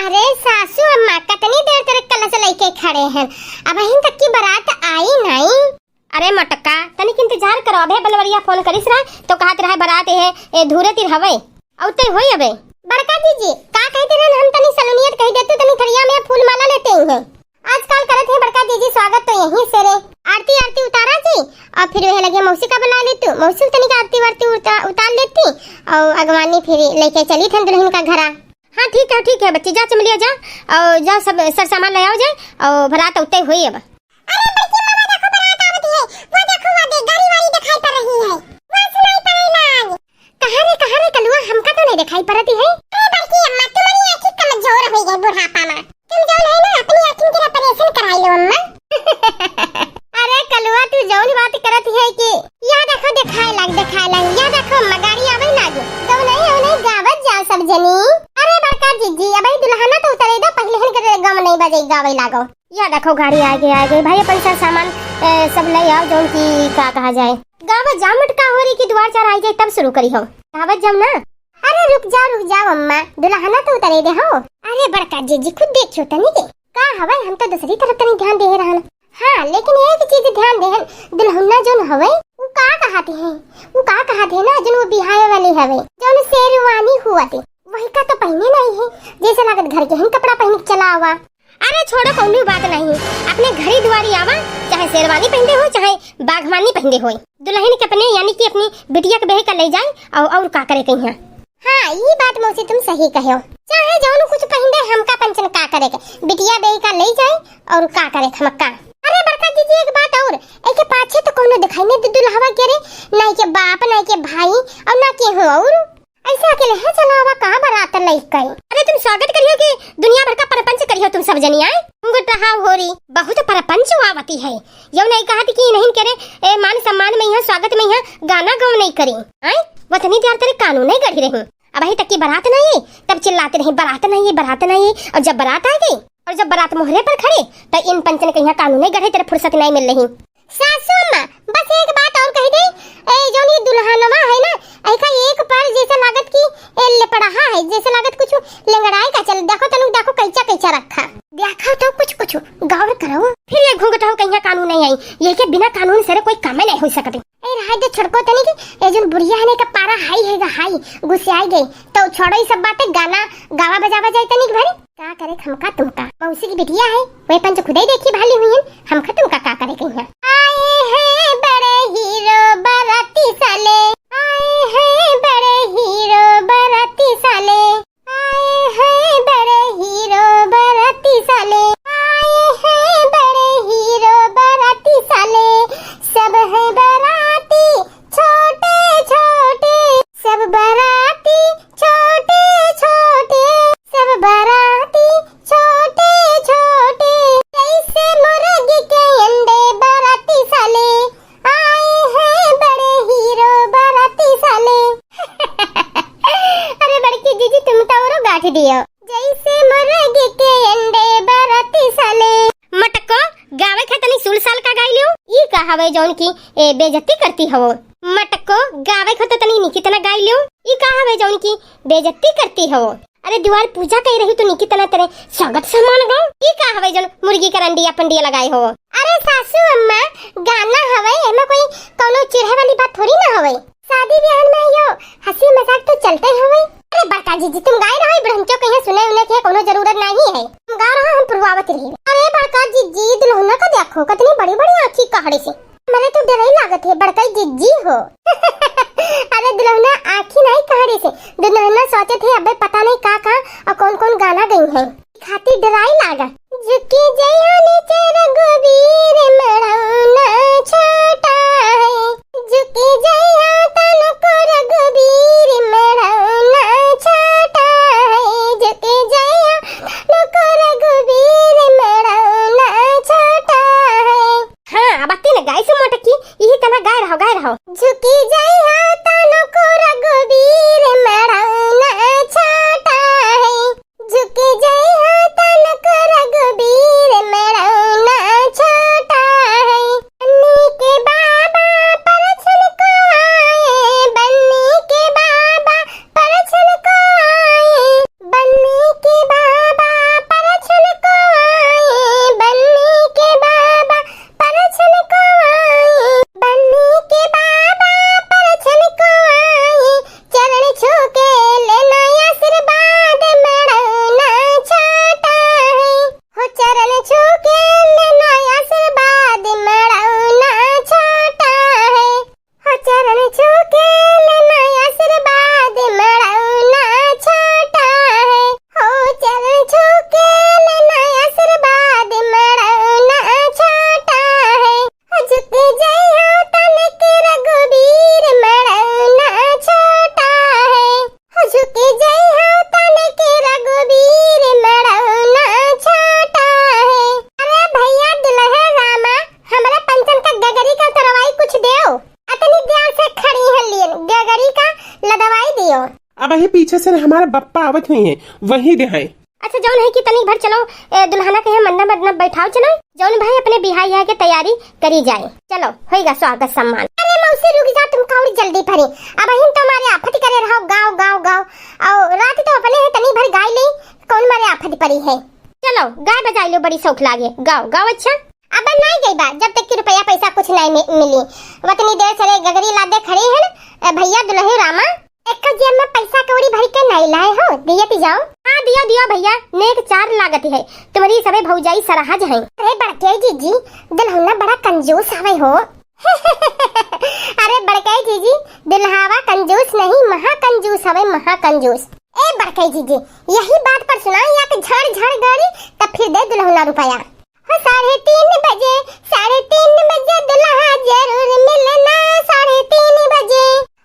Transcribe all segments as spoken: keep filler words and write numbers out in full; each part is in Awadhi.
अरे सासू अम्मा, कतनी देर तक कलश लइके खड़े हैं, अबहिन तक की बारात आई नाई। अरे मोटका, तनिक इंतजार करो, अबे बलवरिया फोन करिस रहा तो कहत रहा बारात है ए धूरे तिर हवे, अउते होई अबे। बड़का जीजी, का कहते रहन, हम तनी सलोनियत कह देतू, तनी थरिया में फूल माला लेते ही हैं। आजकल करत है बड़का जीजी, स्वागत तो यहीं से रे। आरती आरती उतारा जी, और फिर वह लगे मौसी का बुला लेतू, मौसी तनिक आरती वारती उता-, उतार लेती, और अगवानी फिर लेके चली थन दुल्हन का घरा। हाँ ठीक है, ठीक है बच्ची, जा चमलिया जा, और जा सब सर सामान ले आओ जाए, और बारात उतई होई अब। अरे बड़की माँ, वो देखो बारात आवत है, वो देखो, वो दे, गाड़ी वाड़ी दिखाई पड़ रही है, वो सुनाई पड़े लाग। कहाँ रे, कहाँ रे कलुआ, हमका तो नहीं दिखाई पड़ती है। अरे बड़की अम्मा, तुम्हारी आँखें कमजोर हो गई बुढ़ापा में, तुम जौन है ना अपनी आँखिन के ऑपरेशन कराई लो अम्मा। अरे कलुआ, तू जौन बात करत है कि या देखो, देखाए लाग, देखाए लाग, या देखो अम्मा, गाड़ी आवे लाग। गवनई, गवनई गावत जाओ सब जनी। अरे बड़का जीजी, अबे दुल्हना तो उतरे दो, पहले हन के गवनई बजे गावे लागो। या देखो गाड़ी आ गई, आ गई भाई, अपन सा सामान ए, सब ले आओ, जौन की का कहा जाए। गावत जा मोटका, होरी की दुआर चार आई जाए तब शुरू करी हो। गावत जाम ना। अरे रुक जाओ, रुक जाओ अम्मा, दुल्हना तो उतरे दे हो। अरे बड़का जीजी, खुद देखियो तनी के का हवे, हम तो दूसरी तरफ तनी ध्यान दे रहन। हाँ, लेकिन एक चीज ध्यान देहन, दुल्हना जौन हवे, उ का कहत है, उ का कहत है ना, जौन वो बिहावे वाली हवे, जौन शेरवानी हुआ थी, वही का तो पहने नहीं है, जैसे लागत घर के ही कपड़ा पहन के चला आवा। अरे छोड़ो, कौनो बात नहीं, अपने घरी दुआरी आवा, चाहे शेरवानी पहनते हो, चाहे बागवानी पहनते हो, दुल्हन के अपने यानी कि अपनी बिटिया के बेह कर ले जाए और, और का करे कहीं। हाँ, ई बात मौसी तुम सही कहो। चाहे जौन कुछ पहिंदे, हमका पंचन का करे के? बिटिया बेई का ले जाए और का करे हमका? अरे बड़का जीजी, एक बात और, एके पाछे तो कौनो दिखाई नहीं दे दुल्हवा के रे, ना के बाप, ना के भाई और ना केहू और। ऐसे अकेले है चलावा का बारात लइके? अरे तुम स्वागत करियो कि दुनिया भर का परपंच करियो तुम सब जनी आए? घुंघट रहा होरी, बहुत परपंच आवती है। यौ नहीं कहत कि नहीं करे, ए, मान सम्मान में यहाँ, स्वागत में यहाँ गाना गवनई करी। आय, वतनी देर तक कानून नहीं गढ़ी रही। अबही तक की बारात नहीं आई, तब चिल्लाते रही, "बारात नहीं आई, बारात नहीं आई।" और जब बारात आ गई, और जब बारात मोहरे पर खड़ी, तो इन पंचन के यहाँ कानून नहीं गढ़े, तेरे फुर्सत नहीं मिल रही। सासू अम्मा, बस एक बात और कह दे, ए, जौन ये दुल्हनवा है ना, एका एक पर जैसे लागत कि ए, लपड़हा है, जैसे लागत कुछ लंगड़ाई का चल। देखो तनु, देखो कैचा कैचा रखा। देखो तो कुछ कुछ गौर करो। फिर ये घूंघट हो कहीं कानून नहीं आई, ये के बिना कानून से रे कोई काम नहीं हो सकते। ए, रहा दे छोड़को तनी के, ए जौन बुढ़िया है ना का पारा हाई है गा हाई, गुस्सियाई गई। तो छोड़ो ये सब बातें, गाना गावा बजावा जाए तनी के भरी। का करे हमका तुमका, मौसी की बिटिया है, वही पंच खुदे देखी भाली हुई है, हमका तुमका का करे कहीं। आए हैं बड़े हीरो बाराती साले, आए हैं बड़े हीरो बाराती साले, आए हैं बड़े हीरो बाराती साले, आए हैं बड़े हीरो बाराती साले, सब है बाराती छोटे छोटे, सब बाराती छोटे छोटे, सब बाराती छोटे छोटे, जैसे मुर्गी के अंडे बाराती साले, आए हैं बड़े हीरो बाराती साले। अरे बड़की जीजी, तुम तो औरो गाठ दियो। जैसे मुर्गी के अंडे बाराती साले। मटको, गावे के तनी सुल साल का गाई लियो। ई का हवे जौन की, ए, बेइज्जती करती हवो? मटको, गावे के तो तनी निकी तना गाई लियो। ई का हवे जौन की बेइज्जती करती हवो? अरे दुआर पूजा कह रही तो निकी तना तेरे स्वागत सम्मान गाओ। ई का हवे जौन मुर्गी का रंडिया पंडिया लगाए हो? अरे सासू अम्मा, गाना हवे, एमा कोई कौनो चिढ़े वाली बात थोड़ी ना हवे। शादी ब्याह में यो हंसी मजाक तो चलते ही हवे। अरे बड़का जीजी, तुम गाए रहो, बुढ़ंचो कहीं सुने उन्हें के कोनो जरूरत नहीं है। तुम गा रहो, हम पुरवावत रही। अरे बड़का जीजी, दुल्हना का देखो, कितनी बड़ी बड़ी आँखी कहड़े से। मने तो डर ही लागत है, बड़का जीजी हो। अरे दुल्हना आँखी नहीं कहड़े से, दुल्हना सोचत है अबे पता नहीं का का और कौन कौन गाना गई है। खातिर डराई लागा। झुकी जइहा नीचे रघुबीर मढ़ौना छोटा है। झुकी जइहा तनको रघुबीर मढ़ौना छोटा है। झुकी जइहा तनको रघुबीर मढ़ौना छोटा है। हाँ, अब आती न गाय से मोटकी, यही तना गाय रहो, गाय रहो। झुकी जइहा तनको रघुबीर मढ़ौना छोटा है। झुकी जइहा तनको रघुबीर मढ़ौना सर, हमारा बप्पा आवत हुई है, वही दे हैं। अच्छा, जौन है कि तनिक भर चलो, ए, दुल्हना के यहाँ मंडप मंडप बैठाओ, चलो, जौन भाई अपने बिहाई यहाँ के तैयारी करी जाए। चलो, होइगा स्वागत सम्मान। अरे मौसी, रुक जा, तुम काउर जल्दी परी। अबहिन तो हमारे आफत करे रहो, गाओ, गाओ, गाओ। और रात तो अपने है, तनी भर गाय ले, कौन मारे आफत परी है। चलो, गाय बजाई लो, बड़ी शौक लागे, गाओ, गाओ। अच्छा, अब नहीं गई बा, जब तक कि रुपया पैसा कुछ नहीं मि-, मिली। वतनी देर से रे गगरी लादे खड़ी है, ए, भैया दुल्हे रामा। एक जेब में पैसा कौड़ी भर के नहीं लाए हो, दियत जाओ। हाँ, दियो, दियो भैया, नेक चार लागत है, तुम्हारी सबे भौजाई सरहज है। अरे बड़के जीजी, दुल्हना बड़ा कंजूस हवे हो। अरे बड़के जीजी, दुल्हावा कंजूस नहीं, महा कंजूस हवे, महा कंजूस। ए बड़के जीजी, यही बात पर सुनाई या कि झाड़ झाड़ गाड़ी, तब फिर दे दुल्हना रुपया। हो साढ़े तीन बजे, साढ़े तीन बजे दुल्हा जरूर मिलना, साढ़े तीन बजे।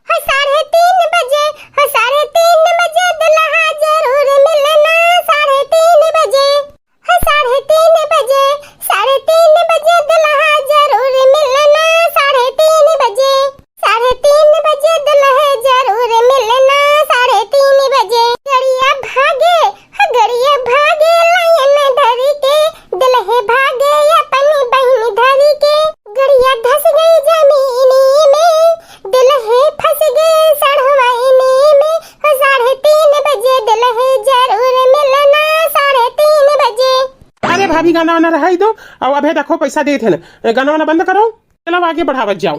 हो साढ़े तीन बजे, हो साढ़े तीन बजे दुल्हा जरूर मिलना, साढ़े तीन बजे। हो साढ़े तीन बजे, साढ़े तीन बजे दुल्हा जरूर मिलना, साढ़े तीन बजे। साढ़े तीन बजे दुल्हे जरूर मिलना, साढ़े तीन बजे। गड़िया भागे, हो गड़िया भागे लाइन धरी के, दुल्हे भागे अपनी बहिन धरी के। गड़िया धस गई जमीनी में, दुल्हे फंस गए सड़वाइनी में। हो साढ़े तीन बजे दुल्हे जरूर मिलना, साढ़े तीन बजे। अरे भाभी, गाना वाना रहाई दो, और अबे देखो पैसा देत है ना, गाना वाना बंद करो। चलो आगे बढ़ावत जाओ।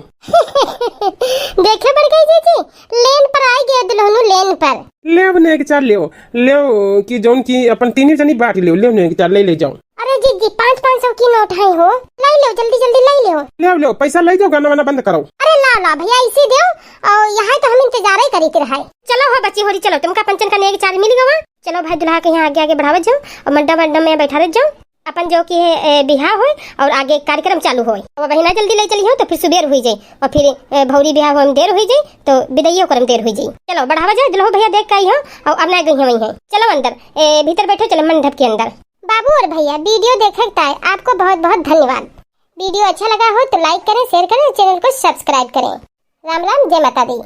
देखे बड़के जीजी, लेन पर आई गए दुल्हनु, लेन पर। लेव नेग चार लेव, लेव कि जौन की अपन तीनी जनी बांट लेव, लेव नेग चार ले, ले जाओ। अरे जीजी, पाँच पाँच सौ की नोट है हो, ले लेव, जल्दी जल्दी ले लेव। लेव, लेव, पैसा ले जाओ, गाना वाना बंद करो। अरे ला ला भैया, इसी देव, और यहाँ तो हम इंतजार ही करी के रहाई। चलो हो बच्ची होरी, चलो तुमका पंचन का नेग चार मिल गवा। चलो भाई दुल्हा के यहाँ आगे आगे बढ़ावत जाओ, और मंडप मंडप में बैठारत जाओ। अपन जो कि है, ए, बिहा होय और आगे कार्यक्रम चालू होय। अब बहिना जल्दी ले चली हो तो फिर सुबेर हुई जाई और फिर, ए, भौरी बिहा होय में देर हुई जाई तो बिदाइयो करम देर हुई जाई। चलो बढ़ावा जाए, दुल्हो भैया देख के आई हो और अब ना गई हो वहीं है। चलो अंदर, ए, भीतर बैठो, चलो मंडप के अंदर। बाबू और भैया वीडियो देखे के ताय आपको बहुत बहुत धन्यवाद। वीडियो अच्छा लगा हो तो like करें, share करें, channel को subscribe करें। राम राम, जय माता दी।